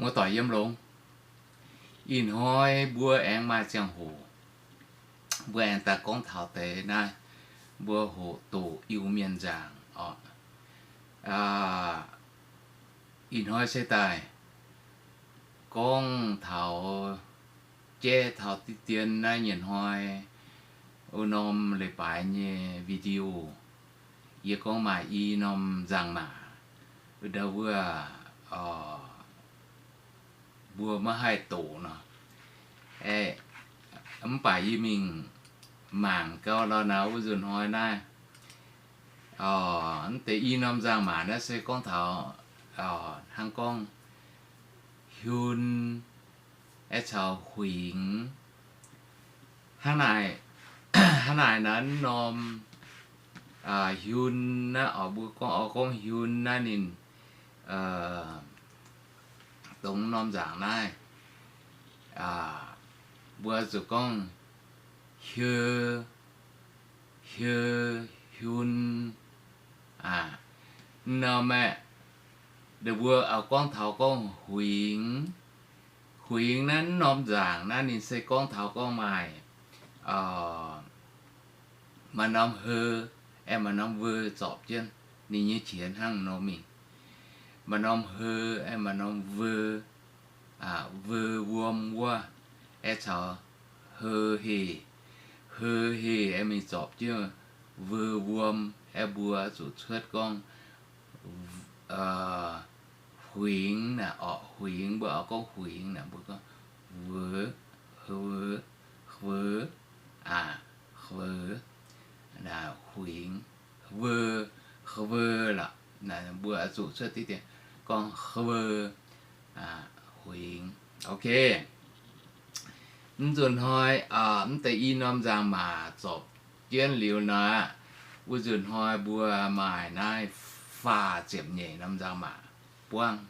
Muoz-doic yiem longx, ih hnoi mbuo aengx maaih ziangh hoc, mbuo aengx daaih gorngv taux deix naaiv, mbuo hoqc doqc Iu-Mienh nzaangc oc. Ih hnoi se daaih gorngv taux, jaiv taux diqv dien naaiv nyei hnoi wuov norm leiz-baaix nyei video, yie gorngv maaih i norm nzangc-maac, ndau wuov, mbuo maiv haih doqc nor. Mv baac yie mingh mangc gau lorz naaiv wuov nzunc hnoi naaiv, mv deix i norm nzangc-maac naaiv se gorngv taux, hnangv gorngv hiun, aeqv, caux huingx. Hnangv naaic, hnangv naaic naaiv norm hiun naaiv, mbuo gorngv, gorngv hiun naaiv ninh dongh norm nzaangc naaiv, mbuo zuqc gorngv hieu, hieu, hiun. Norm aeqv, mbuo gorngv taux gorngv huingx. Huingx naaiv norm nzaangc naaiv ninh se gorngv taux gorngv maaih, maaih norm heu, aeqv, maaih norm veu zorpc jienv ninh nyei qiex hnangv nor mingh. Maaih norm heu, aeqv, maaih norm veu, veu wuom wuov, aeqv, caux heu heh, heu heh, aeqv, mingh zorpc jienv veu wuom, aeqv, mbuo zuqc cuotv gorngv huingx naaic, orqc, huingx, mbuo oix gorngv huingx naaic, mbuo gorngv veu, veu, veu, huingx, veu, veu lorqc, mbuo zuqc cuotv diqv dien gorngv veu, huingx. Ok. Mv nzunc hnoi, mv deix i norm nzangc-maac zorpc jienv liuz nor aqv, wuov nzunc hnoi mbuo maaih naaiv faah ziepc nyeic norm nzangc-maac buangv.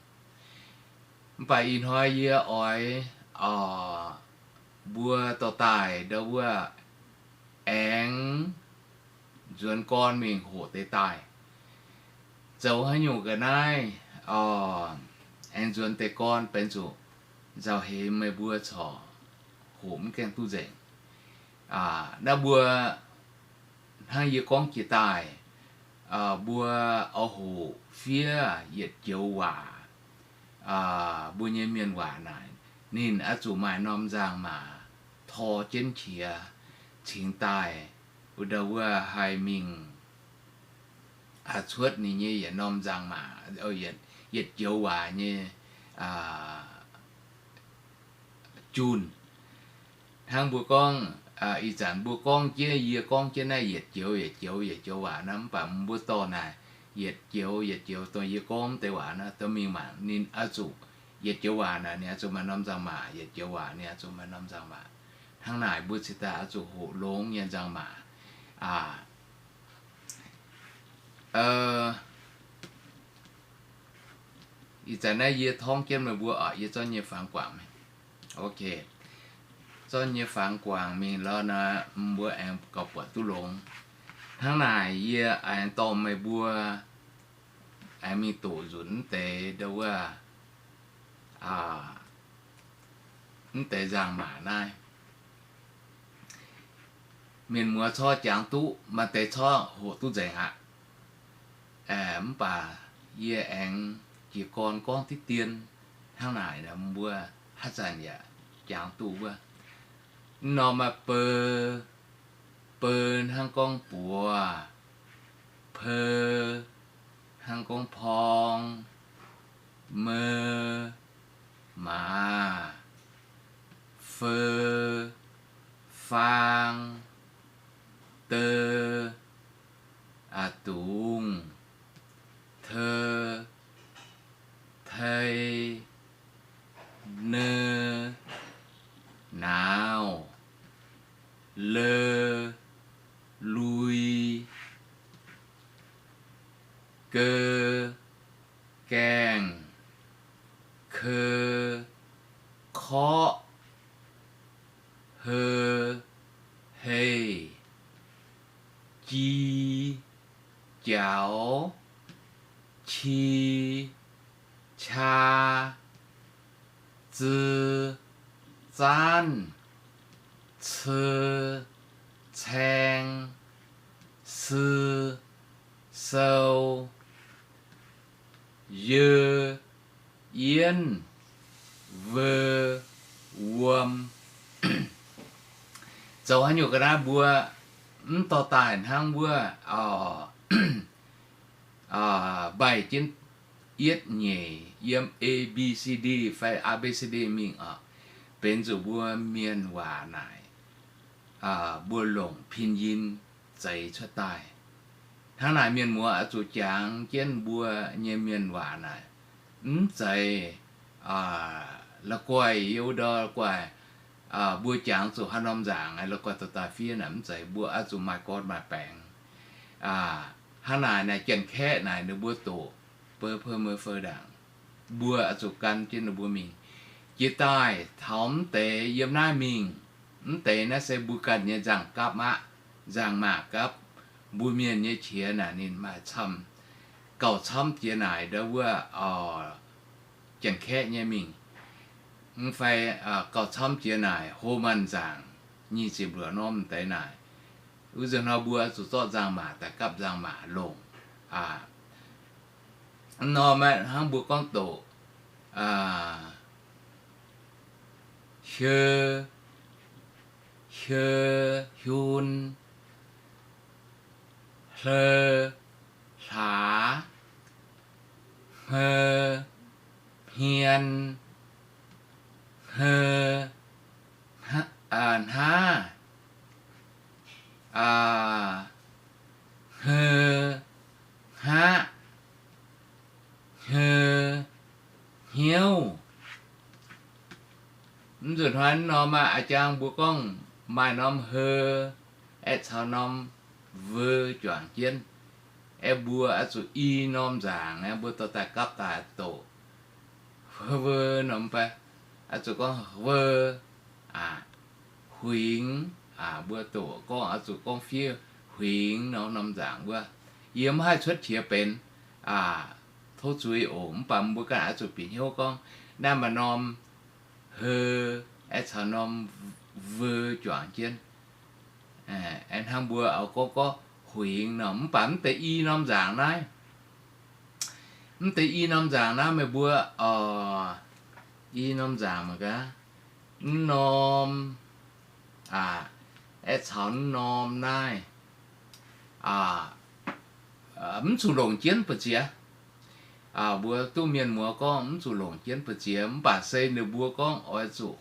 Mv baac ih hnoi yie oix, mbuo dorh daaih ndau wuov aengx nzuonx gorn mingh hoqc deix daaih. Zoux haaix nyungc ga'naaiv, aengx nzuonx deix gorn benx zuqc nzauh heix meih mbuo corc hoqc mv gaengh duqv nzengc. Naaiv mbuo hnangv yie gorngv jiex daaih, mbuo oix hoqc fiev yietc joux waac, mbuo nyei mienh waac naaic, ninh oix zuqc maaih norm nzangc-maac tor jienv qiex cingx daaih, wuov ndau wuov haih mingh cuotv ninh nyei yietc norm nzangc-maac, yietc joux waac nyei junh. Hnangv mbuo gorngv, ih zanc mbuo gorngv jienv, yie gorngv jienv naaiv yietc joux yietc joux yietc joux waac naaiv, mv baac mbuo dorh naaic yietc joux yietc joux dongh yie gorngv deix waac naaiv dorh mingh mangc, ninh oix zuqc yietc joux waac naaic ninh oix zuqc maaih norm nzangc-maac, yietc joux waac ninh oix zuqc maaih norm nzangc-maac. Hnangv naaic mbuo cingx daaih oix zuqc hoqc longx nyei nzangc-maac. Ih zanc naaiv yie torngv jienv meih mbuo oc, yie zorqv nyei fangx guangc mingh. Ok, zorqv nyei fangx guangc mingh lorz naaiv, mbuo aengx gauh buatc duqv longx. Hnangv naaic yie aengx dorh meih mbuo aengx mingh doqc nzunc mv deix ndau wuov, mv deix nzangc-maac naaiv. Mienh muoz corc jangx duqv, maaih deix corc hoqc duqv nzengc aqv. Mv baac yie aengx jiez gorn gorngv diqv dien hnangv naaic, mbuo haaix zanc yaac jangx duqv wuov. Mv norm maaih beu, beu hnangv gorngv buoz, peu hnangv gorngv porng, meu, maaz, feu, faang, deu, a'dungz, teu, tei, neu, nauz, leu, lui, geu, gaengh, keu, korqv, heu, heih, ji, jaux, qi, qaa, zi, zaanv, ci, caeng, si, sou, yie, yienv, veu, wuom. Zoux haaix nyungc ga'naaiv mbuo mv dorh daaih hnangv wuov, mbaih jienv yietv nyeic yiem A B C D fai A B C D mingh oc, benx zuqc mbuo mienh waac naaic, mbuo longc pinyin zeix cuotv daaih. Hnangv naaic mienh muoz oix zuqc jangx jienv mbuo nyei mienh waac naaic. Mv zeiz la'guaih yie wuov ndor la'guaih mbuo jangx zuqc haaix norm nzaangc, la'guaih dorh daaih fiev naaic mv zeiz. Mbuo oix zuqc maaih gorn maaih baengx. Hnangv naaic naaic Janx-Kaeqv naaic ninh mbuo doqc beu pe mei fou ndaangc, mbuo oix zuqc gan jienv ninh mbuo mingh. Jiex daaih taux mv deix yiem naaiv mingh, mv deix naaiv se mbuo ganh nyei nzangc-gapv aqv, nzangc-maac gapv. Mbuo mienh nyei qiex naaic ninh maaih camv, gauh camv jiex naaic ndau wuov Janx-Kaeqv nyei mingh, mv fai gauh camv jiex naaic Ho Maanh nzaangc nyic ziepc luoqc norm mv deix naaic. Wuov nzunc hnoi mbuo zuqc zorqv nzangc-maac daaih gapv nzangc-maac longc. Mv norm hnangv mbuo gorngv doqc hieu, hieu, hiun, hleu, hlaax, hmeu, hmien, hmeu, hnaav, hmeu, hngaqv, hmeu, hnyouv. Mv nzunc hnoi mv norm aqv, a'jang mbuo gorngv maaih norm heu aeqv caux norm veu juangc jienv. Aeqv, mbuo oix zuqc i norm nzaangc aqv, mbuo dorh daaih gapv daaih doqc. Veu norm fai, oix zuqc gorngv veu, huingx, mbuo doqc gorngv oix zuqc gorngv fiev huingx norm, norm nzaangc wuov. Yie mv haih cuotv qiex benx, tov zuiz oc. Mv baac mbuo ganh oix zuqc bieqc hnyouv gorngv naaiv maaih norm heu aeqv caux norm veu juangc jienv. Aeqv, hnangv mbuo oix gorngv gorngv huingx nor, mv baac mv deix i norm nzaangc naaiv, mv deix i norm nzaangc naaiv meih mbuo, i norm nzaangc mangc gaax, mv norm, aeqv caux mv norm naaiv, mv zuqc longc jienv mbu'ziex. Mbuo duqv mienh muoz gorngv mv zuqc longc jienv mbu'ziex, mv baac se ninh mbuo gorngv oix zuqc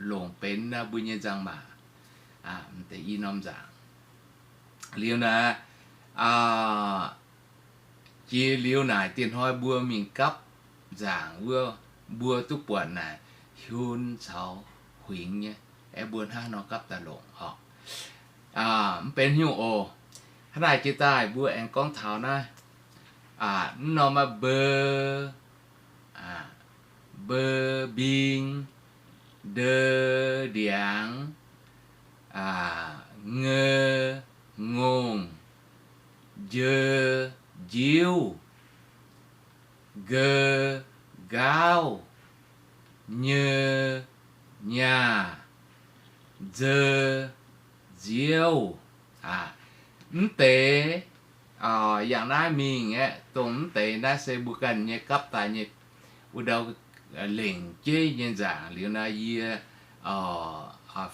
longc benx naaiv mbuo nyei nzangc-maac, mv deix i norm nzaangc. Liuz naaiv, jiex liuz naaic dieh hnoi mbuo mingh gapv nzaangc wuov, mbuo duqv buatc naaic hiun caux huingx nyei. Aeqv, mbuo hnangv nor gapv daaih longc oc. Mv benx nyungc oc. Hnangv naaic jiex daaih mbuo aengx gorngv taux naaiv, mv norm aqv, mbeu, mbeu, mbing, ndeu, ndiangx, ngeu, ngongh, njeu, njiuv, ngeu, nqaauv, nyeu, nyaah, nzeu, nziouv. Mv deix yangh naaiv mingh aeqv, dongh mv deix naaiv se mbuo ganh nyei gapv daaih nyei wuov ndau lengc jeiv nyei nzaangc. Liuz naaiv yie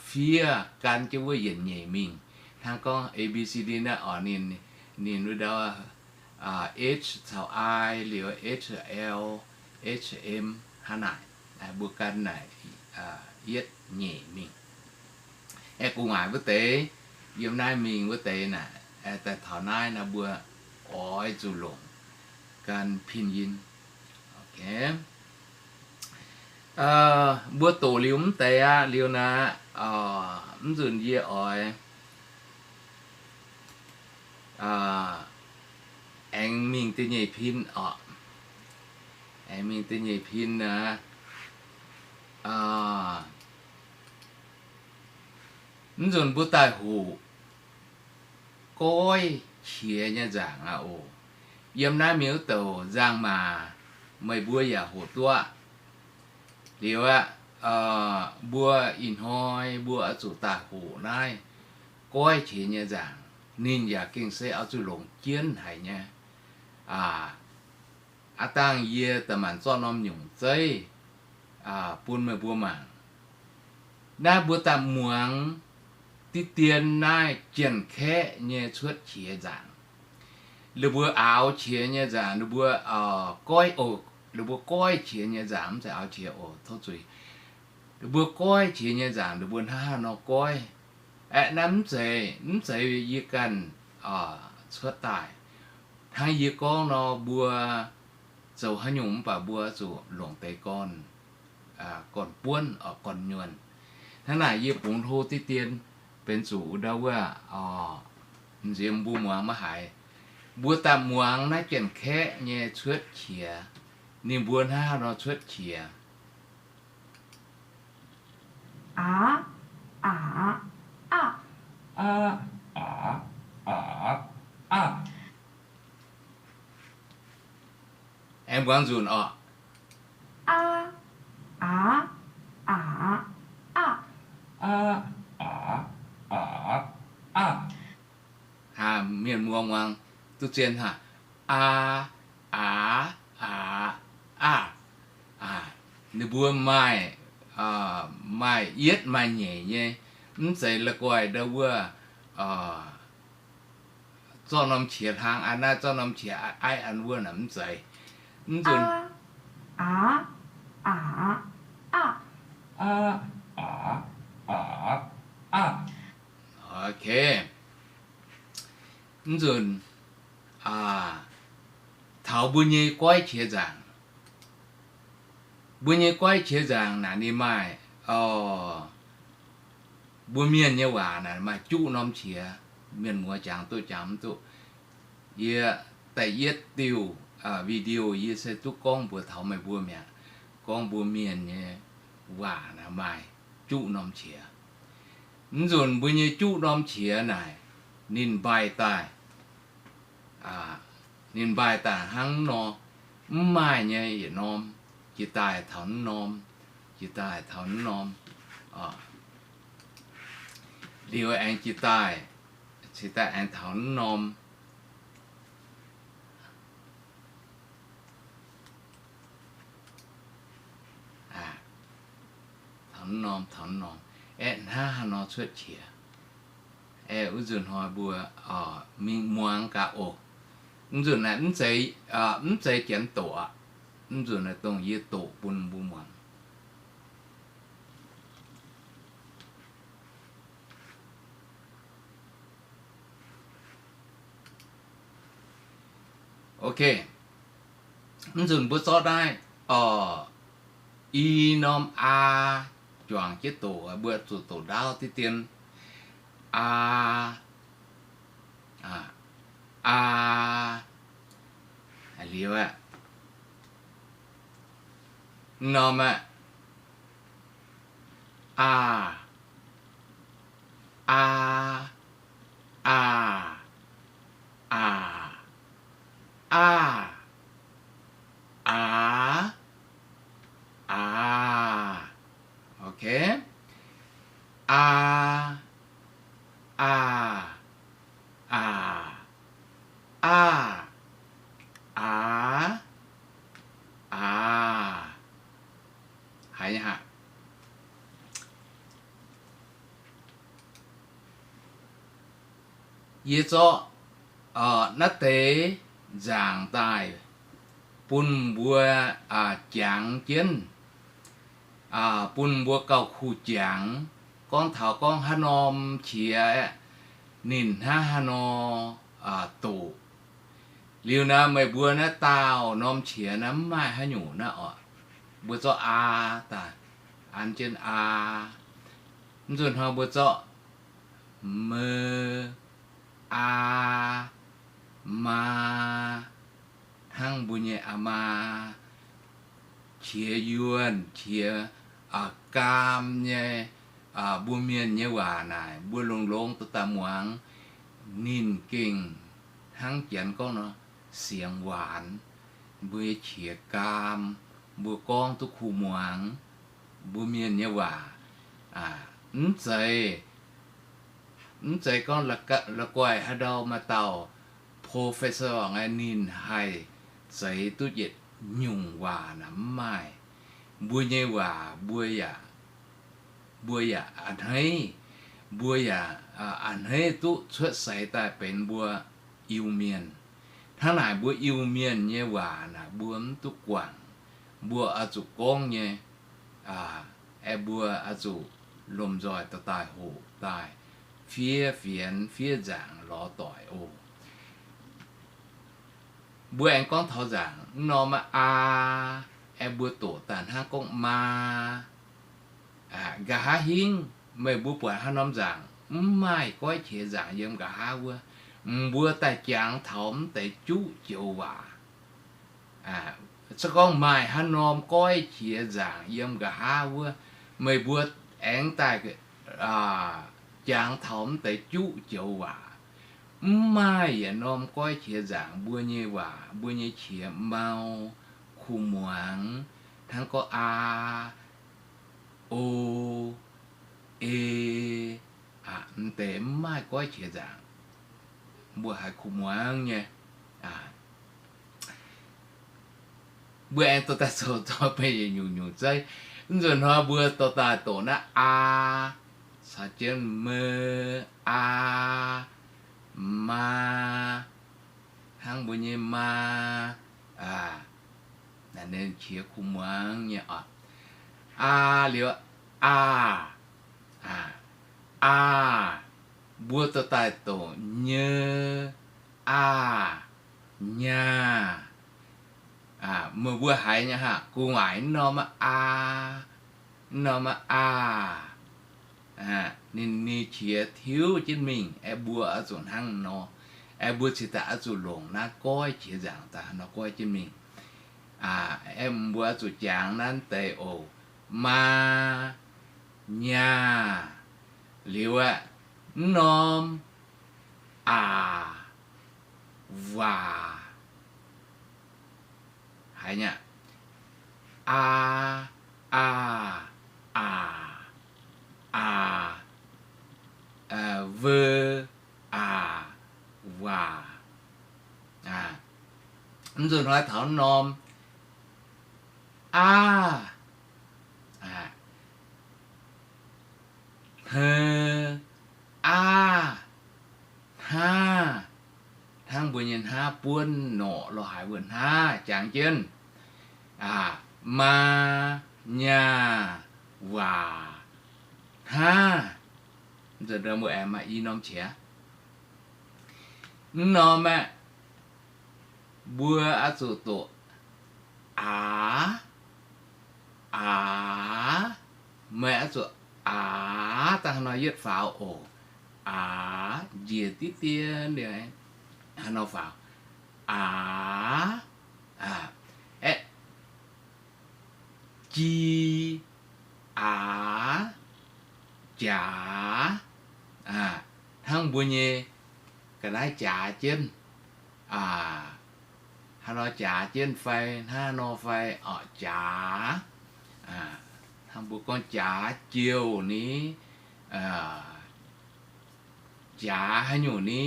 fiev gan jienv wuov yietc nyeic mingh. Hnangv gorngv A B C D naaiv oc, ninh, ninh wuov ndau H caux I, liuz H L, H M, hnangv naaic. Mbuo gan naaic yietv nyeic mingh. Aeqv, gu'nguaaic wuov deix, yiem naaiv mingh wuov deix naaic, daaih taux naaiv naaiv mbuo oix zuqc longc gan pin yin. Mbuo doqc liuz mv deix aqv, liuz naaiv, mv nzunc yie oix aengx mingh da'nyeic pin oc. Aengx mingh da'nyeic pin naaiv. Mv nzunc mbuo daaih hoqc goiv qiex nyei nzaangc aqv oc. Yiem naaiv mingh wuov douc nzangc-maac meih mbuo yaac hoqc duqv. Liuz aqv, mbuo ih hnoi mbuo oix zuqc daaih hoqc naaiv goiv qiex nyei nzaangc. Ninh yaac gengh se oix zuqc longc jienv haic nyei. Aav dangh yie da'maanc zorqv norm nyungc zeiv bun meih mbuo mangc. Naaiv mbuo daaih muangx diqv dien naaiv Janx-Kaeqv nyei cuotv qiex nzaangc. Ninh mbuo aaux qiex nyei nzaangc, ninh mbuo goiv oc, ninh mbuo goiv qiex nyei nzaangc, mv zeiz aaux qiex oc, tov zuiz. Ninh mbuo goiv qiex nyei nzaangc, ninh mbuo hnangv haaix nor goiv. Aeqv, naaiv mv zeiz, mv zeiz yie ganh cuotv daaih. Hnangv yie gorngv nor, mbuo zoux haaix nyungc mv baac mbuo zuqc longc deix gorn, gorn-buonv, gorn-nyuonh. Hnangv naaic yie bungx hlo diqv dien benx zuqc ndau wuov, m'nziex mbuo muangx maiv haiz. Mbuo daaih muangx naaiv Janx-Kaeqv nyei cuotv qiex, ninh mbuo hnangv haaix nor cuotv qiex. Aav, aav, aav. Aav, aav, aav, aav. Aengx muangx nzunc oc. Aav, aav, aav, aav. Aav, aav, aav, aav. Mienh muoz muangx duqv zien haic. Aa, aav, aav, aav. Ninh mbuo maaih, maaih yietv maaih nyeic nyei. Mv zeiz la'guaih ndau wuov zorqv norm qiex hlang aqv, naaiv zorqv norm qiex aiv an wuov naaic mv zeiz. Mv nzunc, aav, aav, aav. Ok. Mv nzunc taux mbuo nyei goiv qiex nzaangc. Mbuo nyei goiv qiex nzaangc naaic ninh maaih, mbuo mienh nyei waac naaic maaih juqv norm qiex. Mienh muoz jangx duqv jangx mv duqv. Yie da'yietv diuh video yie se duqv gorngv mbuox taux meih mbuo mi'aqv. Gorngv mbuo mienh nyei waac naaic maaih juqv norm qiex. Mv nzunc mbuo nyei juqv norm qiex naaic, ninh mbaih daaih, ninh mbaih daaih hnangv nor, mv maaih nyei yietc norm, jiex daaih taux naaiv norm, jiex daaih taux naaiv norm, liuz aengx jiex daaih, cingx daaih aengx taux naaiv norm. Taux naaiv norm, taux naaiv norm, aeqv, hnangv haaix nor cuotv qiex. Aeqv, wuov nzunc hnoi mbuo mingh muangx gaax oc. Mv nzunc naaic mv zeiz, mv zeiz janx doqc aqv. Mv nzunc naaic dongh yie doqc bun mbuo muangx. Ok. Mv nzunc mbuo zorqv naaiv, i norm aa juangc jienv doqc, mbuo zuqc doqc ndaauv diqv dien. Aa, aa, liuz aqv. Norm aqv. Aa, aa, aa, aa, aa, aa, aa. Ok. Aa, aa, aa, aa, aa, aa. Haiz nyei haic. Yie zorqv naaiv deix nzaangc daaih bun mbuo jangx jienv, bun mbuo gauh kuh jangx, gorngv taux gorngv haaix norm qiex aeqv, ninh hnangv haaix nor doqc. Liuz naaiv meih mbuo naaiv daauh norm qiex naaiv mv maaih haaix nyungc naaiv oc. Mbuo zorqv aa daaih an jienv aa. Mv nzunc hnoi mbuo zorqv me, aa, maa, hnangv mbuo nyei aa maa, qiex yuonh, qiex gaam nyei, mbuo mienh nyei waac naaic, mbuo longx longx duqv daaih muangx, ninh gengh hnangv janx gorngv nor, sienx waanx, mbuo nyei qiex gaam, mbuo gorngv duqv kuh muangx. mbuo mienh nyei waac. Mv zeiz, mv zeiz gorngv la'guaih haaix ndau maaih dauh professor ninh haih zeix duqv yietc nyungc waac naaic, mv maaih. Mbuo nyei waac mbuo yaac, mbuo yaac a'hneiv, mbuo yaac a'hneiv duqv cuotv seix daaih benx mbuo Iu-Mienh. Hnangv naaic mbuo Iu-Mienh nyei waac naaic mbuo mv duqv guangc, mbuo oix zuqc gorngv nyei, aeqv, mbuo oix zuqc lomh nzoih dorh daaih hoqc daaih fiev fienx fiev nzaangc lorz doic oc. Mbuo aengx gorngv taux nzaangc, mv norm aa, aeqv, mbuo doqc daaih hnangv gorngv maa. Nqa'haav hingv meih mbuo buatc haaix norm nzaangc mv maaih goiv qiex nzaangc yiem nqa'haav wuov, mbuo daaih jangx taux mv deix juqv joux waac. Se gorngv maaih haaix norm goiv qiex nzaangc yiem nqa'haav wuov, meih mbuo aengx daaih jangx taux mv deix juqv joux waac. Mv maaih yietc norm goiv qiex nzaangc mbuo nyei waac, mbuo nyei qiex mau, kuv muangx, hnangv gorngv aa, o, e, mv deix mv maaih goiv qiex nzaangc, mbuo haiz kuv muangx nyei. Mbuo aengx dorh daaih zoux zorqv benx yietc nyungc nyungc zeiv. Mv nzunc hnoi mbuo dorh daaih doqc naaiv aa, caux jienv me, aa, maa, hnangv mbuo nyei maa, naaiv ninh qiex kuv muangx nyei oc. Aa liuz, aa, aa, mbuo dorh daaih doqc nyei, aa, nyaah. Meih mbuo haiz nyei haah, gu'nguaaic mv norm aa, mv norm aa, ninh, ninh qiex tiuv jienv mingh, aeqv, mbuo oix zuqc hnangv nor, aeqv, mbuo cingx daaih oix zuqc longc naaiv goiv qiex nzaangc daaih nor goiv jienv mingh. Aeqv, mbuo oix zuqc jangx naaiv deix oc. Maa, nyaah, liuz aeqv, mv norm aac, waac, haiz nyei, aa, aa, aac, aac, veu, aac, waac. Mv nzunc hnoi taux norm aa, hneu, aav, hnav, hnangv mbuo nyei hnav buonv norqc lorh haaix wuov hnav jangx jienv, maa, nyaah, waac, hnav. Mv nzunc mbuo aengx maaih i norm qiex. Mv norm aeqv, mbuo oix zuqc doqc aax, aax, meih oix zuqc aax dangh haaix nor yietv faaux oc. Aax, njiec diqv dien haaix nor faaux, aax, aeqv, ji, aax, jaax, hnangv mbuo nyei ga'naaiv jaax jienv, haaix nor jaax jienv fai hnangv nor fai oc, jaax. Hnangv mbuo gorngv jaax jouh ni, jaax haaix nyungc ni,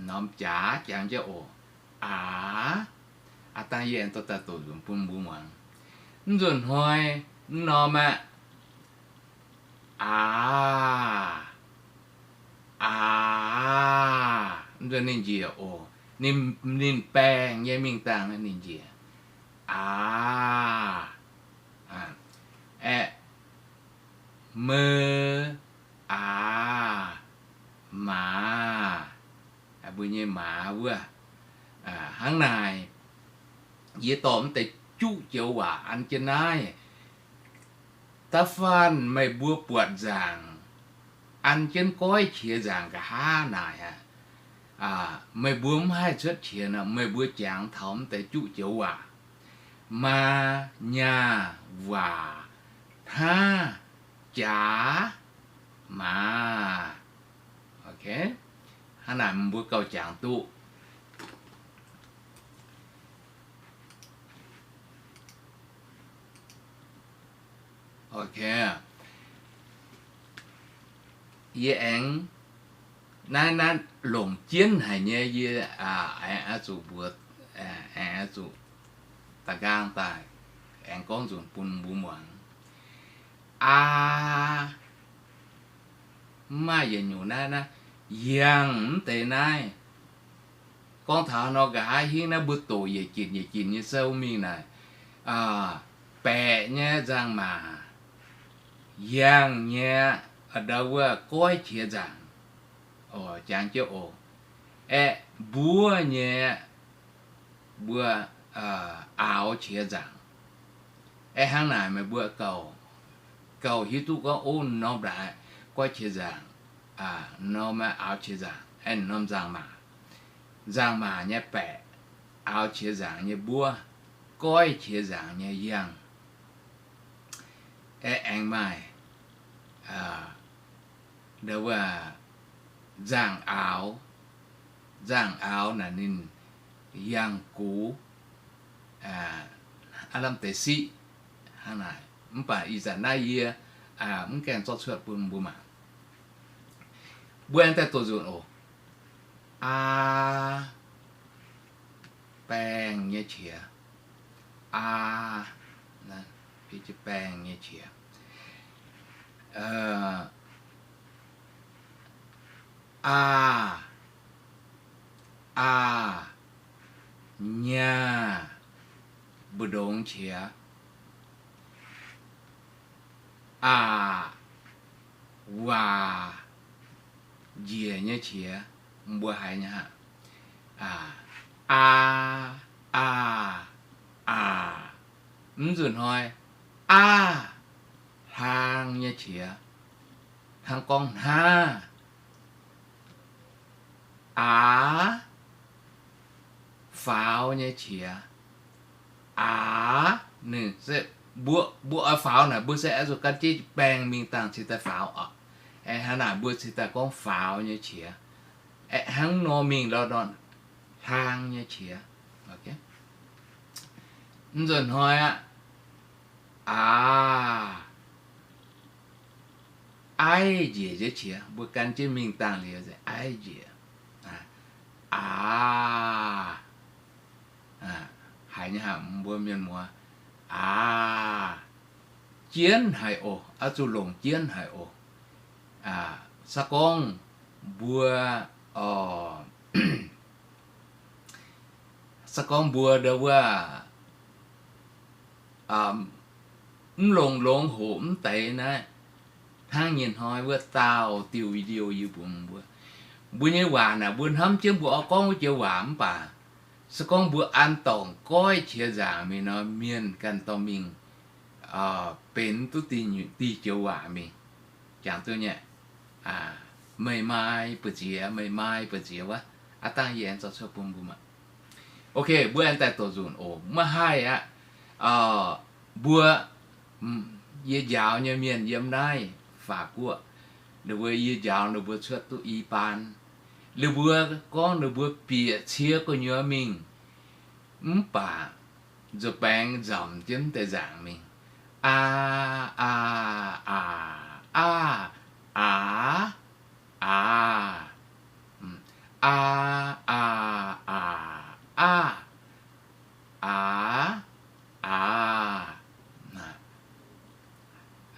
norm jaax jangx jienv oc. Aax, aax dangh yie aengx dorh daaih doqc nzunc bun mbuo muangx. Mv nzunc hnoi mv norm aeqv, aax, aax, mv nzunc ninh njiec oc. Ninh, ninh baengh nyei mingh dangh ninh njiec, aax, aeqv, meu, aax, maaz, mbuo nyei maaz wuov. Hnangv naaic, yie dorh mv deix juqv joux waac an jienv naaiv. Da'faanh meih mbuo buatc nzaangc an jienv goiv qiex nzaangc nqa'haav naaic aqv, meih mbuo mv haih cuotv qiex nor, meih mbuo jangx taux mv deix juqv joux waac, maa, nyaah, waac, hnav, jaax, maaz. Hnangv naaic mbuo gauh jangx duqv. Yie aengx naaiv, naaiv longc jienv haic nyei, yie aengx oix zuqc mbuox, aengx oix zuqc da'nqaang daaih aengx gorngv nzunc bun mbuo muangx. Aa, mv maaih yietc nyungc naaiv, naaiv yangh mv deix naaiv. Gorngv taux nor, nqa'haav hingv naaiv mbuo doqc yietc ginc yietc ginc nyei sou mingh naaic, baeqc nyei nzangc-maac, yangh nyei ndau wuov goiv qiex nzaangc, jangx jienv oc. Aeqv, mbuov nyei mbuo aaux qiex nzaangc. Aeqv, hnangv naaic meih mbuo gauh, gauh hiuv duqv gorngv, o, norm ndaaix goiv qiex nzaangc, norm aaux qiex nzaangc, aeqv, norm nzangc-maac, nzangc-maac nyei baeqc, aaux qiex nzaangc nyei mbuov, goiv qiex nzaangc nyei yangh. Aeqv, aengx maaih ndau wuov nzangc-aaux, nzangc-aaux naaic ninh yangh gux aav lamh deix siqv hnangv naaic. Mv baac ih zanc naaiv yie mv gaengh zorqv cuotv bun mbuo mangc. Mbuo aengx daaih doqc nzunc oc. Aa, baengh nyei qiex. Aa, baengh nyei qiex. Aa, aa, nyaah, mbu'ndongx qiex. Aa, waac, njiec nyei qiex. Mbuo haiz nyei aqv. Aa, aa, aa. Mv nzunc hnoi, aa, hlang nyei qiex, hnangv gorngv hnaav. Aa, faaux nyei qiex. Aa, ninh se, mbuo, mbuo oix faaux naaic, mbuo se oix zuqc gan jienv baengh mingh dangh cingx daaih faaux oc. Aeqv, hnangv naaic mbuo cingx daaih gorngv faaux nyei qiex. Aeqv, hnangv nor mingh lorh nor, hlang nyei qiex. Mv nzunc hnoi aqv. Aa, aiv njiec nyei qiex, mbuo gan jienv mingh dangh liuz se aiv njiec. Aa, haiz nyei hnangv mbuo mienh muoz. Aa, jienv haic oc, oix zuqc longc jienv haic oc. Se gorngv mbuo, se gorngv mbuo ndau wuov mv longx longx hoqc mv deix naaiv, hnangv nyei hnoi wuov dauh diuh video yie mbuox mbuo, mbuo nyei waac naaic mbuo hnamv jienv mbuo oix gorngv wuov joux waac mv baac se gorngv mbuo an dorngc goiv qiex nzaangc mingh nor, mienh ganh dorh mingh benx duqv diuh joux waac mingh. Jangx duqv nyei, meih maaih buoz-ziex, meih maaih buoz-ziex wuov, aav dangh yie aengx zorqv cuotv bun mbuo mangc. Ok, mbuo aengx daaih doqc nzunc oc. Maiv haih aqv. Mbuo, yie njaaux nyei mienh yiem naaiv Faatv Guoqv, ninh mbuo, yie njaaux ninh mbuo cuotv duqv i baan. Ninh mbuo gorngv ninh mbuo bieqc cie gu'nyuoz mingh, mv baac nzuih baengx nzamc jienv deix nzaangc mingh. Aa, aa, aa, aa, aa, aa, aa, aa, aa, aa, aa, aa.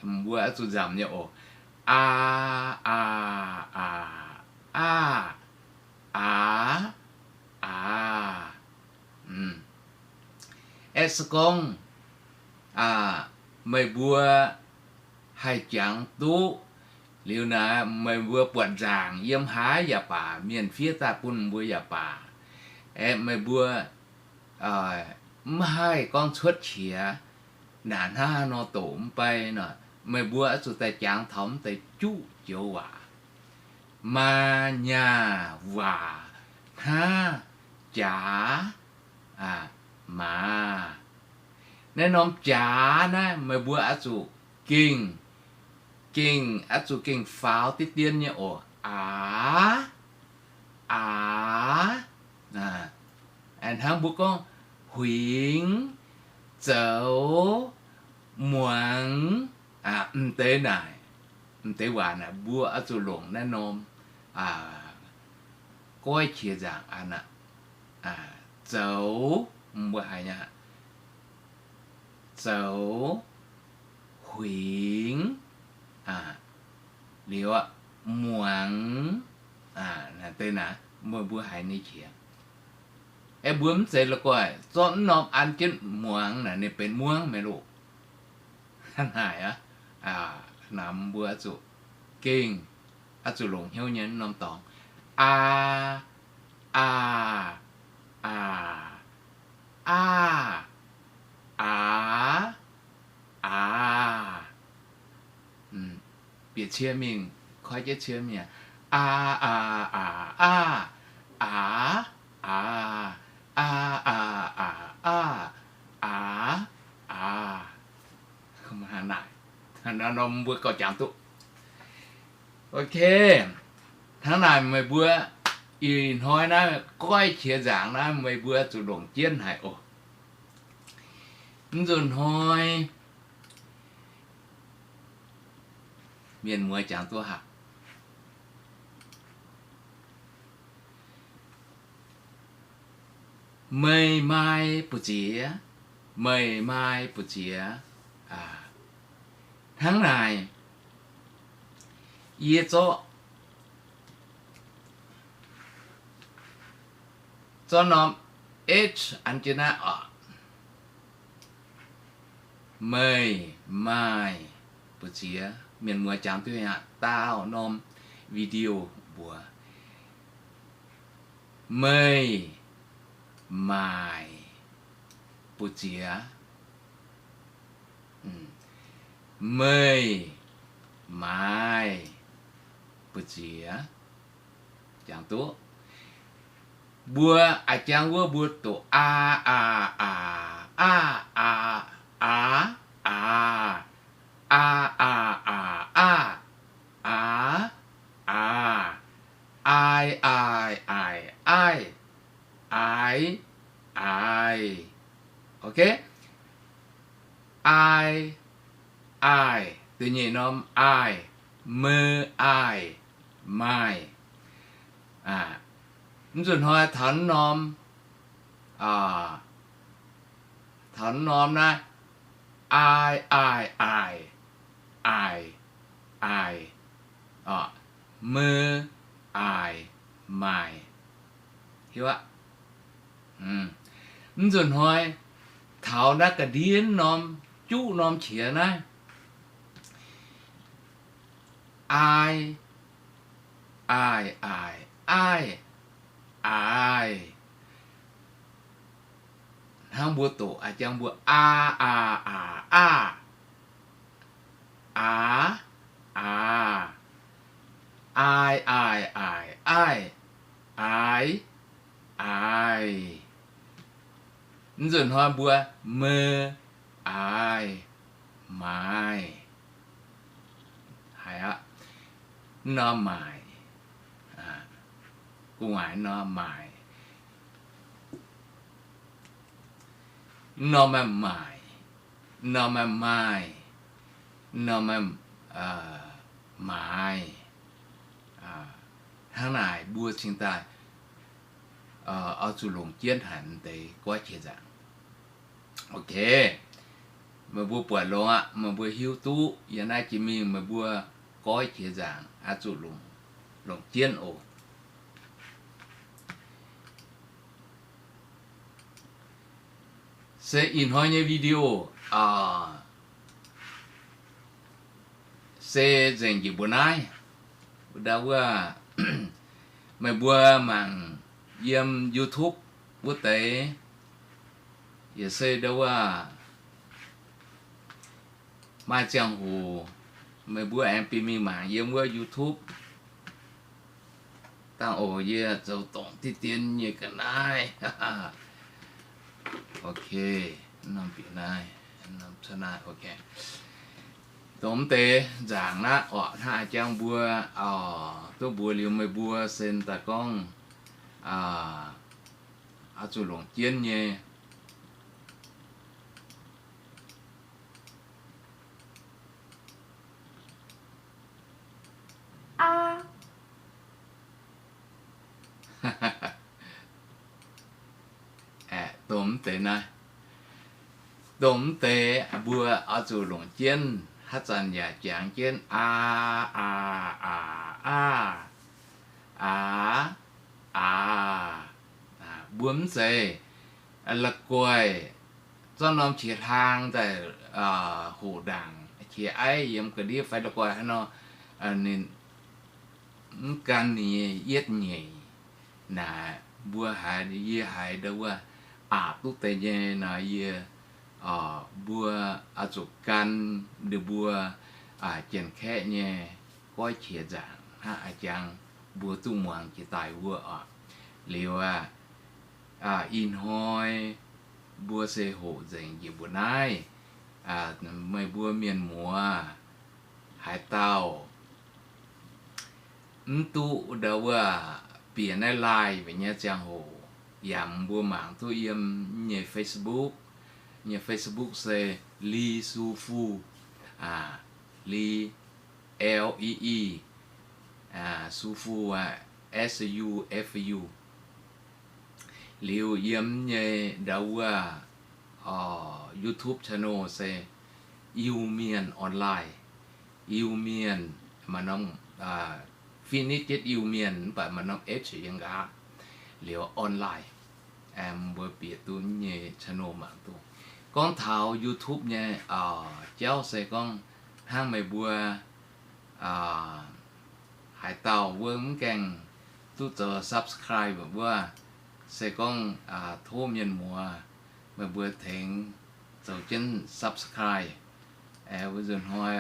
Mbuo oix zuqc nzamc nyei oc. Aa, aa, aa, aa, aa, aa. Aeqv, se gorngv meih mbuo haih jangx duqv liuz naaic, meih mbuo buatc nzaangc yiem haaix yaac baac, mienh fiev daaih bun mbuo yaac baac, aeqv, meih mbuo mv haih gorngv cuotv qiex, naaic hnangv haaix nor doqc mv bei nor, meih mbuo oix zuqc daaih jangx taux mv deix juqv joux waac. Maa, nyaah, waac, hnaav, jaax, maaz. Naaiv norm jaax naaiv meih mbuo oix zuqc gengh, gengh, oix zuqc gengh faaux diqv dien nyei oc. Aax, aax. Hnangv mbuo gorngv huingx, zoux, muangx, M'deix naaic, m'deix waac naaic mbuo oix zuqc longc naaiv norm goiv qiex nzaangc aqv. Zoux, mbuo haiz nyei, zoux, huingx, liuz, muangx, deix naaic meih mbuo haiz nyei qiex. Aeqv, mbuo mv zeiz la'guaih zorqv mv norm an jienv muangx naaic ninh benx muangv maiv loh. Naaic aqv, naaic mbuo oix zuqc gengh, oix zuqc longc hnyouv nyei mv norm dorngx. Aa, aa, aa, aa, aa, aa. Bieqc cie mingh, koi jienv cie mingh. Aa, aa, aa, aa, aa, aa, aa, aa, aa, aa, aa. Naaiv norm mbuo gauh jangx duqv. Ok, hnangv naaic meih mbuo ih hnoi naaiv goiv qiex nzaangc naaiv meih mbuo zuqc longc jienv haic oc. Mv nzunc hnoi mienh muoz jangx duqv haic. Meih maaih buoz-ziex, meih maaih buoz-ziex. Hnangv naaic, yie zorqv, zorqv norm h an jienv naaiv oc. Meih maaih buoz-ziex. Mienh muoz jangx duqv aqv, daauh norm video mbuox. Meih maaih buoz-ziex. Meih maaih buoz-ziex. Jangx duqv. Mbuo a'jangv wuov mbuo doqc aa, aa, aa, aa, aa, aa, aa, aa, aa, aa, aa, aa, aai, aai, aaic, aiv, aaiz. Ok. Aai, aaic, da'nyeic norm aaic, mei, aaic, maaih. Mv nzunc hnoi taux norm, taux norm naaiv, aai, aaic, aaic, aaic, aaic, mei, aaic, maaih. Hiuv aqv. Mv nzunc hnoi taux naaiv ga'ndiev norm, juqv norm qiex naaiv, aai, aaic, aaic, aiv, aaix. Hnangv mbuo doqc a'jangv mbuo aa, aa, aa, aa, aa, aa, aai, aaic, aaic, aiv, aaix. Mv nzunc hnoi mbuo mei, aaic, maaih. Haiz aqv. Mv norm maaic, gu'nguaaic mv norm maaic, mv norm maaic, mv norm maaic, mv norm maaic, maaiz. Hnangv naaic mbuo cingx daaih oix zuqc longc jienv haic deix goiv qiex nzaangc. Ok, meih mbuo buatc longx aqv, meih mbuo hiuv duqv yiem naaiv jiex mingh meih mbuo goiv qiex nzaangc oix zuqc longc jienv oc. Se ih hnoi nyei video se nzengc njiec mbuo naaiv. Ndau wuov, meih mbuo mangc yiem YouTube wuov deix, yaac se ndau wuov maaih ziangh hoc meih mbuo aengx bieqc mingh mangc yiem wuov YouTube. Dangh oc, yie zoux dorngc diqv dien nyei ga'naaiv. Ok, norm bieqc naaiv, norm cuotv naaiv. Ok, dongh mv deix nzaangc naaiv orqc, hnangv a'jang mbuo duqv mbuox liuz meih mbuo se daaih gorngv oix zuqc longc jienv nyei. Dongh mv deix naaiv, dongh mv deix mbuo oix zuqc longc jienv, haaix zanc yaac jangx jienv aa, aa, aa, aa, aa, aa. Mbuo mv zeiz la'guaih zorqv norm qiex hlang daaih hoqc ndaangc qiex aiv yiem ga'ndiev fai la'guaih haaix nor, ninh mv gan ninh nyei yietv nyeic. Naaic mbuo haiz, yie haiz ndau wuov aqc duqv deix nyei nor, yie, mbuo oix zuqc gan ninh mbuo Janx-Kaeqv nyei goiv qiex nzaangc hnangv a'jang mbuo duqv muangx jiex daaih wuov oc. Liuz aqv, ih hnoi mbuo se hoqc nzengc njiec mbuo naaiv, meih mbuo mienh muoz haaix dauh mv duqv ndau wuov bieqc naaiv live nyei ziangh hoc, yaac mbuo mangc duqv yiem nyei Facebook. Nyei Facebook se Lee Su Fu, Lee, L E E, Su Fu, S U F U. Liuz yiem nyei ndau wuov YouTube channel se Iu-Mienh Online. Iu-Mienh maaih norm, finite jienv Iu-Mienh mv baac maaih norm H yiem nqa'haav. Liuz online, mbuo bieqc duqv nyei channel mangc duqv. Gorngv taux YouTube nyei jauv se gorngv hnangv meih mbuo haaix dauh wuov mv gaengh duqv zoux subscribe wuov, se gorngv tov mienh muoz meih mbuo tengx zoux jienv subscribe. Wuov nzunc hnoi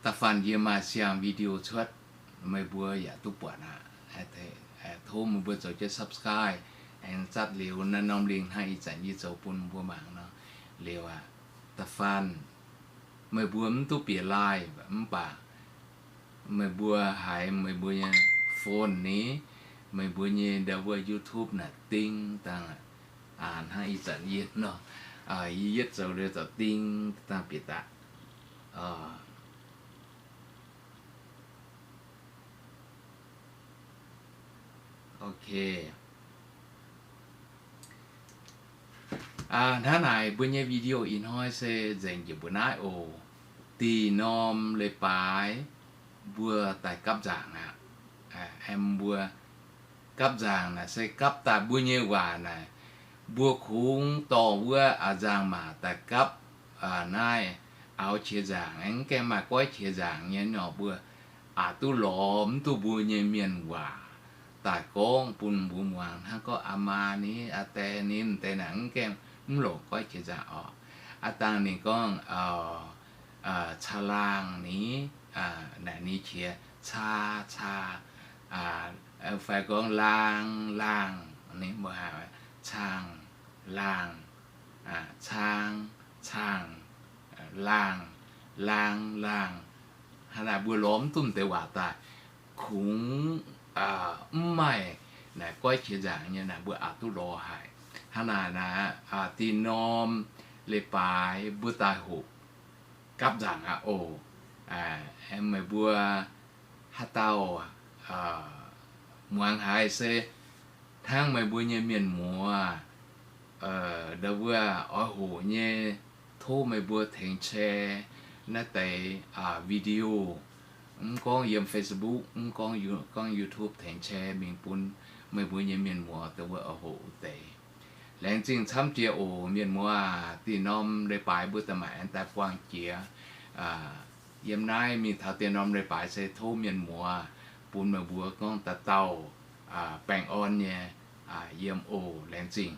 da'faanh yie maaih siang video cuotv, meih mbuo yaac duqv buatc aqv. Tov meih mbuo zoux jienv subscribe, aengx zatv liuz naaiv norm link hnangv ih zanc yie zoux bun mbuo mangc nor. Liuz aqv, da'faanh meih mbuo mv duqv bieqc live mv baac meih mbuo haiz meih mbuo nyei phone ni, meih mbuo nyei ndau wuov YouTube naaic ding dangh aqv, hnangv ih zanc yie nor, yie yietv zoux liuz zoux ding dangh bieqc daaih. Ok. Hnangv naaic mbuo nyei video ih hnoi se nzengc njiec mbuo naaiv oc. Dih norm leiz-baaix mbuo daaih gapv nzaangc aqv. Aeqv, mbuo gapv nzaangc naaic se gapv daaih mbuo nyei waac naaic, mbuo kungx dorh wuov a'nzaangc maac daaih gapv naaiv auv qiex nzaangc, mv gaengh maaih goiv qiex nzaangc nyei nor, mbuo aqc duqv lorz mv duqv mbuo nyei mienh waac daaih gorngv bun mbuo muangx. Hnangv gorngv aa maa ni, aa die ni, m'deix naaic mv gaengh mv longc goiv qiex nzaangc orqc. Aa dangh ninh gorngv caa laangh ni, naaic ninh qiex caa, caa, fai gorngv laang, laangh ni, mbuo haiz caangh, laangh, caang, caangh, laangh, laang, laangh. Hnangv naaic mbuo lorz mv duqv m'deix waac daaih, kungx mv maaih naaic goiv qiex nzaangc nyei naaic mbuo aqc duqv lorz haic. Hnangv naaic naaic, dih norm leiz-baaix mbuo daaih hoqc gapv nzaangc aqv oc. Meih mbuo haaix dauh muangx haiz se hnangv meih mbuo nyei mienh muoz ndau wuov oix hoqc nyei, tov meih mbuo tengx share naaiv deix video. Mv gorngv yiem Facebook, mv gorngv, gorngv YouTube tengx share mingh bun meih mbuo nyei mienh muoz ndau wuov oix hoqc wuov deix. Laengz zingh camv jiex oc mienh muoz aac. Dih norm leiz-baaix mbuo daaih maaih aengx daaih buangh jiex. Yiem naaiv mingh taux dih norm leiz-baaix se tov mienh muoz bun meih mbuo gorngv dauh dauh baengh orn nyei yiem oc. Laengz zingh.